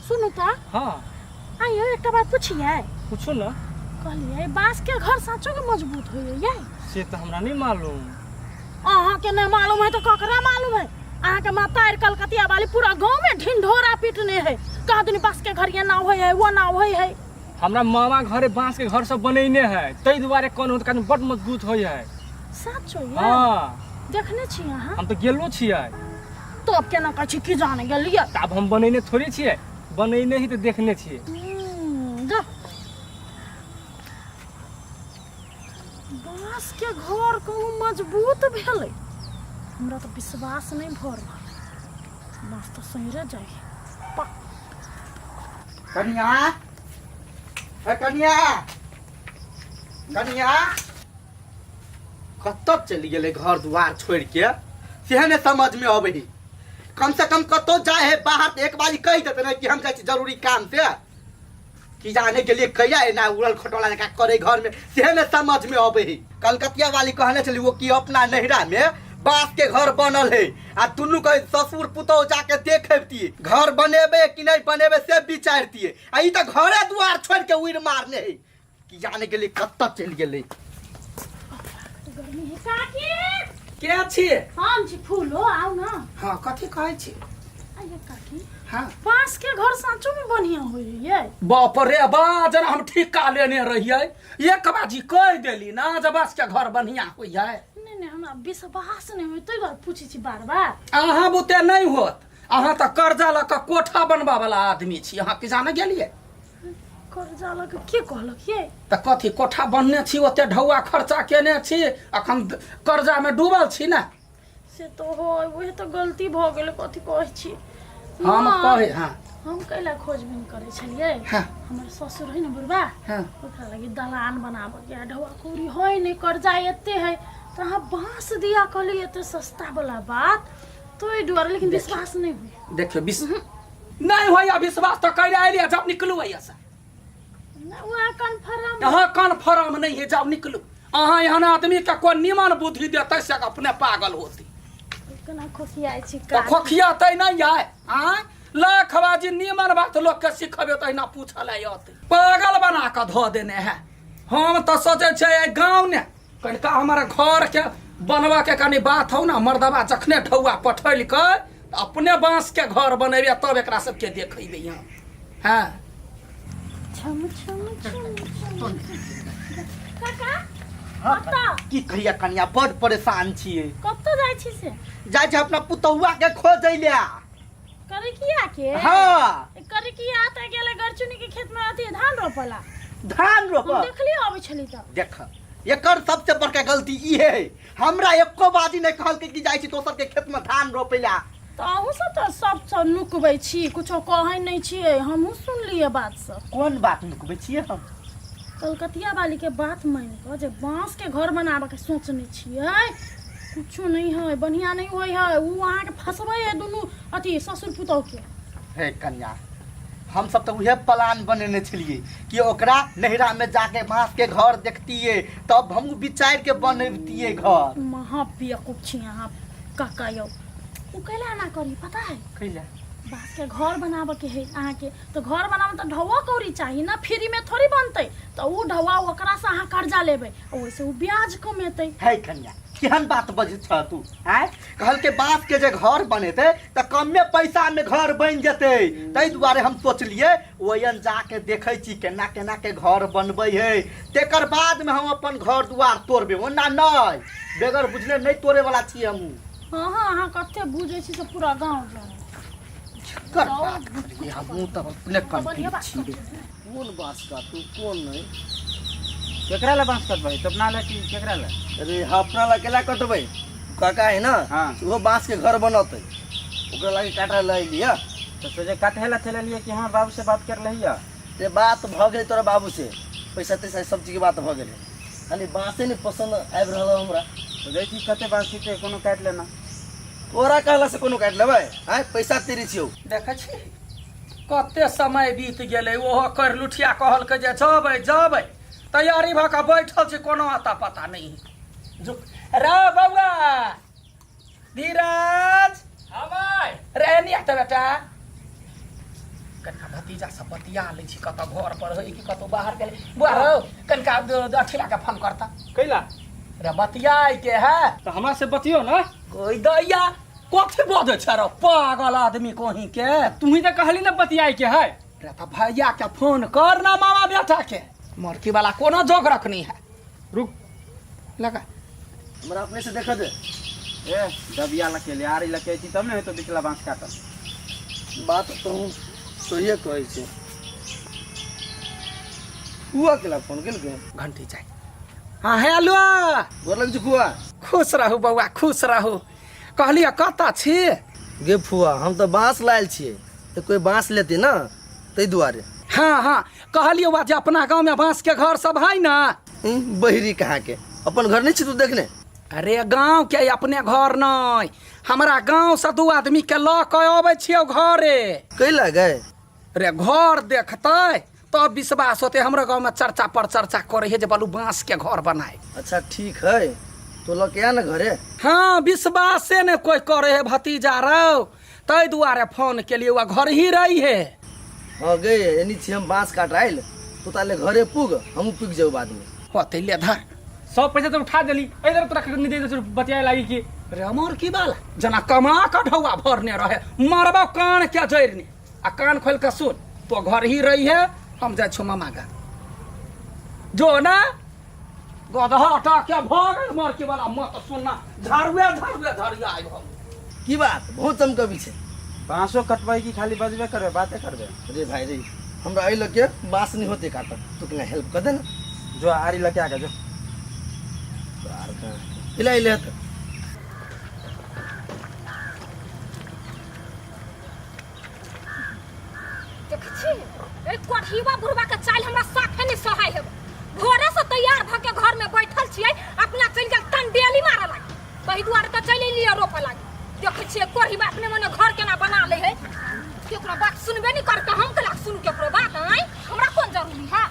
सुनू तऽ। हाँ। आइयो एकटा बात पुछियै? पूछू ना। कहलियै बाँस के घर साँचो के मजबूत होइए यै? से तऽ हमरा नहीं मालूम। अहाँके नहि मालूम है तऽ ककरा मालूम है? अहाँके माता कलकतिया वाली पूरा गाँव में ढिंढोरा पीटने है, कहा दुनी बाँस के घर ये ना होय है वो ना होय है। हमरा मामा घरे बाँस के घर सब बनैने है, ताहि दुआरे कहलहुँ तऽ कनि बड मजबूत होइ है। साँचो यै? हाँ। देखने छी अहाँ? हम तऽ गेलो छियै। तब केना कहै छी की जाने गेलियै? तऽ आब हम बनैने थोड़े छियै, बनैने ही तऽ देखने छियै। जा। बाँस के घर कहूँ मजबूत भेलै, हमरा तऽ विश्वास नहि भऽ रहल है। बाँस तऽ सहिरे जाइ है। कनिया, ए कनिया, कनिया कतऽ चलि गेलै घर दुआर छोड़ि के सेहे नहि समझमे अबै है। कम से कम कतौ जाए है बाहर तऽ एक बारी कहि देतै ने कि हम जाइ छी जरूरी काम से। कि जाने के लिए कहिया एना उड़ल खटोला जकाँ करे घर में, सेहे नहि समझ में अबै है। कलकतिया वाली कहने छली वो कि अपना नैहरा में बांस के घर बनल है आ दुनू के ससुर पुतोह जाके देखबतियै घर बनेबे कि नहीं बनेबे से विचारतियै, आ ई तऽ घरे दुआर छोड़ के उड़ि मारने है कि जाने के लिए कतऽ चलि गेलै। गर्मी है काकी। के छी? हम छी फूलो, आउ ना। हाँ, कथी कहै छी? आइए काकी। हाँ। बांस के घर साँचो में बढ़िया होय है ये। बाप रे बा, जना हम ठिका लेने रहियै, एक बाजी कहि देली ना जे बांस के घर बढ़िया होय है। नहीं नहीं, हमरा विश्वास नहीं होय तै दुआरे पूछै छी बार बार। अहाँ बुते नहीं होत, अहाँ तऽ कर्जा लऽ कऽ कोठा बनबा वाला आदमी छी, अहाँ की जाने गेलियै? कर्जा लऽ कऽ के कहलक ये? तऽ कथी कोठा बनने छी, ओते ढौआ खर्चा केने छी, अखन कर्जा में डूबल छी ने। से तो हो, वही तो गलती भऽ गेल, कथी कहै छी हम? माँ, कहे हाँ, हम कैला खोजबीन करै छलियै? हाँ। हमर ससुर है ने बुढ़बा, हाँ, ओकरा लगी दलान बनाबऽ के ढौआ कौड़ी है नहीं, कर्जा एते है, तऽ अहाँ बाँस दिया कहली एते सस्ता वाला बात, तो एहि दुआरे, लेकिन विश्वास नहीं हुई। देखियौ, नहीं होइया विश्वास तऽ कैला एलियै? जाउ निकलू एहिसँ। नहि, वएह कन्फर्म। अहाँ कन्फर्म नहीं है, जाउ निकलू। अहाँ एहन आदमी के कोन निमन बुद्धि देतै से अपने पागल होती। केना खोखियाइ छी तऽ काकी? खोखियातै नहि आय आँय, लाख बाजी निमन बात लोक के सिखबे तहिना पूछल अयतै, पागल बना कऽ धऽ देने है। हम तऽ सोचै छियै एहि गाँव ने कनिका हमर घर के बनबऽ के कनि बात हौ ने, मर्दबा जखने ढौआ पठेलकै तऽ अपने बाँस के घर बनेबै, तब एकरा सबके देखेबै हम। हँ। छम छम छम छम काका। हाँ, कतऽ? की कहिया कनिया, बड परेशान छियै। कतऽ जाइ छी से? जाइ छै अपना पुतहुआ के खोजै ले। करिकिया के? हाँ। करिकिया तऽ गेलै गरचुनी के खेत में अथी धान रोपला। धान रोप? हम देखली अबै छली तऽ। देख, एकर सबसे बड़का गलती ई है, हमरा एको बाजी नहि कहलकै कि जाइ छी दोसर के खेत में धान रोपै ला। तऽ अहूँ सब तऽ सब सब नुकबै छी, कुछो कहै नहि छियै, हमहूँ सुनलियै बात सब। कोन बात नुकबै छियै हम? कलकतिया वाली के बात मानि कऽ जे बाँस के घर बनाबऽ के सोचने छियै, कुछो नहीं है, बढ़िया नहीं होइ है, उ अहाँके फंसबै है दुनू अथी ससुर पुतोह के। हे कन्या, हम सब तऽ उहे प्लान बनेने छलियै कि ओकरा नैहरा में जाके बांस के घर देखतियै, तब हम विचार के बनैबतियै घर। महा बेवकूफ छी अहाँ काका यौ। उ कैला एना करी पता है? कैला? बांस के घर बनाबऽ के है अहाँके, तऽ घर बनाबऽ तऽ ढौआ कौड़ी चाही ना, फ्री में थोड़ी बनतै, तऽ उ ढौआ ओकरा से अहाँ कर्जा लेबै, ओहिसे उ ब्याज कमेतै। हे कन्या, केहन बात बजै छह तू आँय? कहलकै बाँस के जे घर बनेतै तऽ कमे पैसा में घर बनि जेतै, ताहि दुआरे हम सोचलियै ओहन जाके देखै छी केना केना के घर बनबै है, तेकर बाद में हम अपन घर दुआर तोड़बै, ओना नहि बगैर बुझले नहि तोड़े वाला छी हमहूँ। हाँ हाँ, अहाँ कते बुझै छी से पूरा गाँव जानै। केकर बात करियै, हमहूँ तऽ अपने बढ़िया कन्फ्यूज बात छी रे। कोन बाँस काटू कोन नहि? केकरा ला बाँस कटबै? तो अपना ला कि केकरा ला? अरे अपना ला केला कटबै, काका है ना, हाँ। ओहो बाँस के घर बनतै, ओकरा लागी काटे ला अयली है। तो सोचे काटे ला चले लिए कि हाँ बाबू से बात कर लही है। ते बात भऽ गेलै तोरा बाबू से, पैसा तैसा सब चीज के बात भऽ गेलै, खाली बाँसे नहि पसन्द आबि रहल हँ हमरा। तो जाइ छी कते बाँस छिकै, कोनो काटि लेना। तोरा कहला से कोनो काटि लेबै? आँय, पैसा तेरी छियौ। देखै छी कते समय बीत गेलै, ओहो कर लुठिया कहलकै जे जबै जबै, तैयारी भऽ कऽ बैठल छी, कोनो अता पता नहि। रे बौआ धीरज, हमाय रे निया तऽ बेटा, कनिका भतीजा से बतिया लै छी कतऽ घर पर है कि कतौ बाहर गेलै। बुआ रौ, कनिका अठिला के फोन करता। कैला? रे बतियाय के है। तऽ हमरा से बतियो ना। कोई दैया कथी बजै छै रे पागल आदमी कहीं के। तू ही तऽ कहली ना बतियाय के है। रे तऽ भैया के फोन कर ना मामा बेटा के। मरकी वाला कोनो जोग रखनी है। रुक लगा। हमरा अपने से देखा दे। ए दबिया लके ले आरी लके छी तब ने हेतो बिचला बांस काटल। बात तो हम सहिए कहै छी। फुआ केला फोन केलकै? घंटी जाय। हाँ हेलो। गोर लगै छी फुआ। खुश रहू बौआ, खुश रहू। कहलियै कतऽ छी? गे फुआ, हम तऽ बाँस लायल छियै तऽ कोइ बाँस लेतै ने ताहि दुआरे। हाँ हाँ, कहलियै बा जे अपना गाँव में बाँस के घर सब है ना। बहिरी कहाँ के, अपन घर नहीं छी तू देखने? अरे गाँव के अपने घर नहीं, हमरा गाँव से दू आदमी के लऽ के अबै छियौ घरे। कैला गए? रे घर देखतै तब विश्वास होते। हमरा गाँव में चर्चा पर चर्चा करे है जे बालू बाँस के घर बनाए। अच्छा ठीक है, तो लऽ के आ ना घरे। हाँ विश्वासे ने कोई करे है भतीजा रौ, ताहि दुआरे फोन केलियै। वह घर ही रही है। हाँ गे, एनी छी हम बाँस काट आयल, तू ताले घरे पुग, हमहूँ पुग जाऊ बाद में। होते ले धर। सब पैसा तो उठा देली, इधर तोरा नहीं दे दे बतियाए लागी कि। रे अमर की बाला जना कमा के ढौआ भरने रहे, मरबा कान के जड़ने। आ कान खोल के सुन, तो घर ही रही है, हम जाइ छौ मामा गा। जो ना गदहा हटा के भऽ गेल मर के वाला मत सुनना, झाड़ुए झाड़ुए झड़िया आबि हम। की बात बहुत चमकबी छै। बांसो कटबै कि खाली बजबे करबै, बाते करबै? रे भाई रे, हमरा एहि लऽ के बाँस नहीं होते काटल, तू केना हेल्प कर दे ना। जो आरी लके आके जो। आर कहाँ इला इले तऽ। देखै छी ए कोढ़ीवा बुढ़वा के चाल हमरा साफे नहीं सोहाय है। भोरे से तैयार भ के घर में बैठल छियै, अपना चलि गेल तंडेली मारे लागी, ताहि दुआरे तऽ चलि एलियै रोपऽ लागी। देखै छियै कोढ़ीवा अपने मने घर केना बना लै है, केकरो बात सुनबे नहीं करतै। हम केना सुन केकरो बात? आँय हमरा कोन जरूरी है?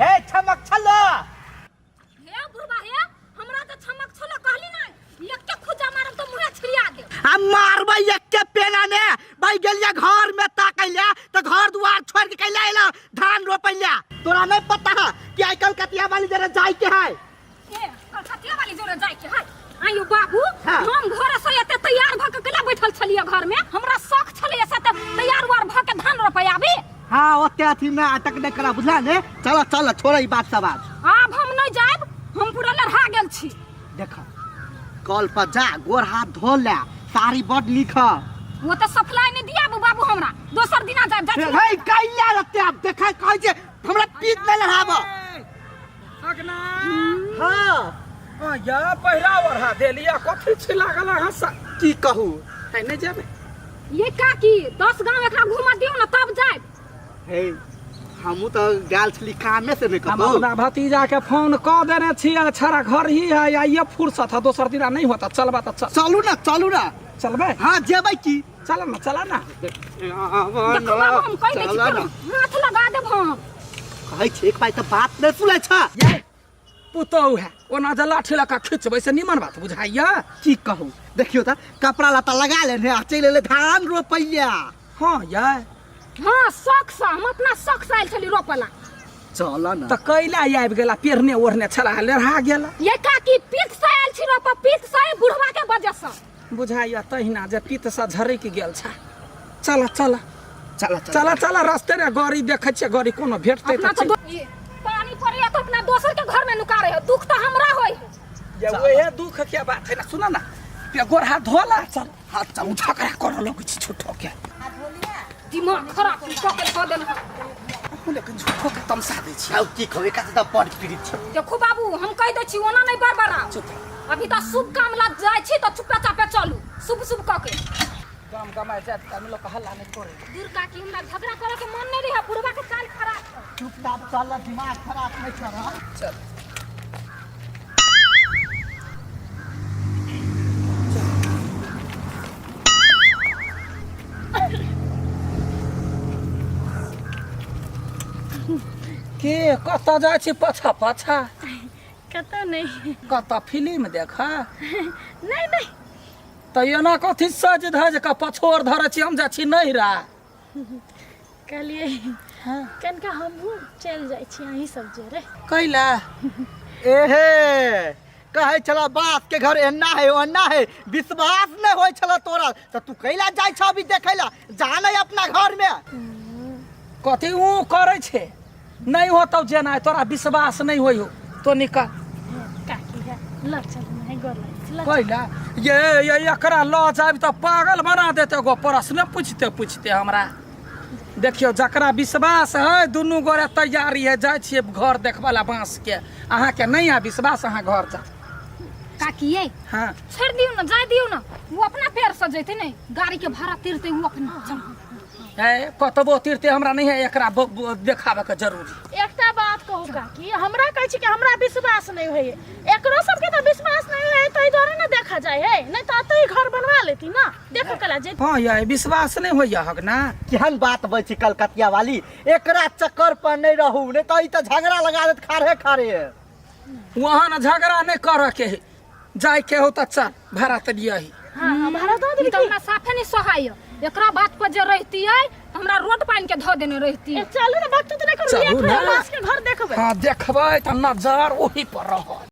हे छमक छलो। हे बुढ़बा हे, हमरा तऽ छमक छलो कहली ना, एके खुजा मारब तऽ मुँहे छिड़िया देब। आ मारबै एके पेना ने। भाई गेलिया घर में ताकैला तऽ घर दुआर छोड़ के कैला एला धान रोपैला। तोरा नहीं पता है कि आइ कल कतिया वाली जरे जाय के है? ए कलकतिया वाली जोरे जाय के है? आयो बाबू, हाँ। हम घर से एते तैयार भ के केला बैठल छलियै घर में, हमरा शौक छलै से तऽ तैयार उआर भ के धान रोपै आबी। हाँ ओते अथी में अटक नहीं करा, बुझला ने? चलो चलो छोड़ ई बात सब आज। आब हम नहीं जायब, हम पूरा लड़हा गेल छी। देख कल पर जा, गोर हाथ धो ले, साड़ी बड नीक है। वो तऽ सप्लाई नहीं दिया बाबू हमरा, दोसर दिना जायब। जा छी। हे कैला रहते आप देखा कहै छै हमरा पीठ नहीं लड़ाब। अगना। हाँ। आ या पहिरा ओढ़ा देलिया, कथी छी लागल अहाँ सा? की कहू? है नहीं जेबै। ये काकी 10 गांव एकरा घुमा दियौ ना तब जायब। हे हमहूँ तऽ गेल छली कामे से नहीं हम कतौ। अपना भतीजा के फोन कऽ देने छियै, छड़ा घर ही है, या ये फुर्सत है, दोसर दिना नहीं होता। चलबा तऽ चल। चलू ना, चलू ना। चलबै? हाँ जेबै की। चल ना, चल ना। देखो बाबू हम कहि दै छी, चल ना। तोरा हाथ लगा देब हम। कहै छी एक बार तऽ बात नहीं सुनै छ। ये पुतहु है, ओना जे लाठी लऽ कऽ खिचबै से निमन बात बुझाइया? की कहू, देखियौ तऽ कपड़ा लत्ता लगा लेने आ चलि एलै धान रोपैया। हाँ ये। हाँ शौक से हम अपना शौक से आयल छली रोपला। चल ना। तऽ कैला आबि गेला, पेरने ओढ़ने छला, लेढ़ा गेला। ये काकी पीठ से आयल छी रोपऽ, पीठ से बुढ़वा के वजह से। बुझाइया तहिना जे पीत से झरकि गेल छ। चल चल चल चल चल, रस्ते रे गाड़ी देखै छियै, गाड़ी कोनो भेटतै अपना तऽ तो ये पानी पड़ैया तो अपना दोसर के घर में नुका रहे हो, दुख तो हमरा होय है। ये वहे दुख के बात है ना। सुन ना, पे गोर हाथ धोला चल, हाथ चल झगड़ा करऽ लगै छी झूठो के। दिमाग खराब कऽ के धऽ देलक। अहूँ लेकिन झूठो के तमसा दै छी। आउ की कहू, एकरा से तऽ बड़ पीड़ित छी। देखो बाबू हम कहि दै छी, ओना नहीं बड़बड़ाउ। चुप। अभी तऽ शुभ काम ला जाइ छी तऽ चुपे चापे चलू, शुभ शुभ कऽ के। गाम गमाय जात तऽ लोक हल्ला नहि करे। दूर काकी हमरा झगड़ा करे के मन नहीं रहे, बुढ़वा के चाल खराब है। चुपचाप चल, दिमाग खराब नहीं कर। चल के कतऽ जाइ छी पाछा पाछा? कतऽ नहीं। कतऽ फिल्म देख? नहीं नहीं। तऽ एना कथी सज धज कऽ पछोर धरै छी हम जाइ छी नैहरा। कहलियै कनिका हमहूँ चलि जाइ छी अहीं सब जोरे। कैला? एहे कहै छला बाँस के घर एना है ओना है, विश्वास नहीं होइ छला तोरा, तऽ तू कैला जाइ छह अभी देखै ला? जा नहीं अपना घर में। कथी ऊ करै छै? नहीं होतौ जेना तोरा विश्वास नहीं होइ हो तो निकल। काकी है लग चल नहीं गोर लगै छी, लऽ चल। कैला ये ये एकरा लऽ जायब तऽ पागल बना देते एगो प्रश्न पूछते पूछते हमरा। देखियौ जकरा विश्वास है दुनू गोरे तैयारी है, जाइ छियै घर देखबै ला बाँस के। अहाँके नहीं है विश्वास, अहाँ घर जाउ। काकी ये हाँ छोड़ दियौ ना, जाय दियौ ना, वो अपना पैर से जैते नहीं, गाड़ी के भाड़ा तीरते वो अपना। चल। है कतबो तीरते हमरा नहीं है एकरा देखाबे के जरूरी। एकटा बात कहू काकी, हमरा कहै छी कि हमरा विश्वास नहीं होइए, एकरो सबके तऽ विश्वास नहीं होइए ताहि दुआरे ने देखा जाय है, नहीं तऽ एतै घर बनवा लेती ना, देखो कला जे। हाँ ये विश्वास नहीं होइए हक ना। केहन बात बजै छी कलकतिया वाली, एकरा चक्कर पर नहीं रहू, नहीं तऽ ई तऽ झगड़ा लगा देत खारे खारे। वहाँ न झगड़ा नहीं करऽ के है, जाय के हो तऽ चल भाड़ा तऽ लियही। हाँ, हाँ, भाड़ा दऽ ई देबै तऽ की? हमरा साफे नहीं सोहाय, एकरा बात पर जे रहतियै हमरा रोड पानि के धऽ देने रहती। ए, चलू ने, वक्त तऽ नहि करू, चलू एक ने। बाँस के घर देखबै। हाँ देखबै तऽ नजर ओही पर रहत।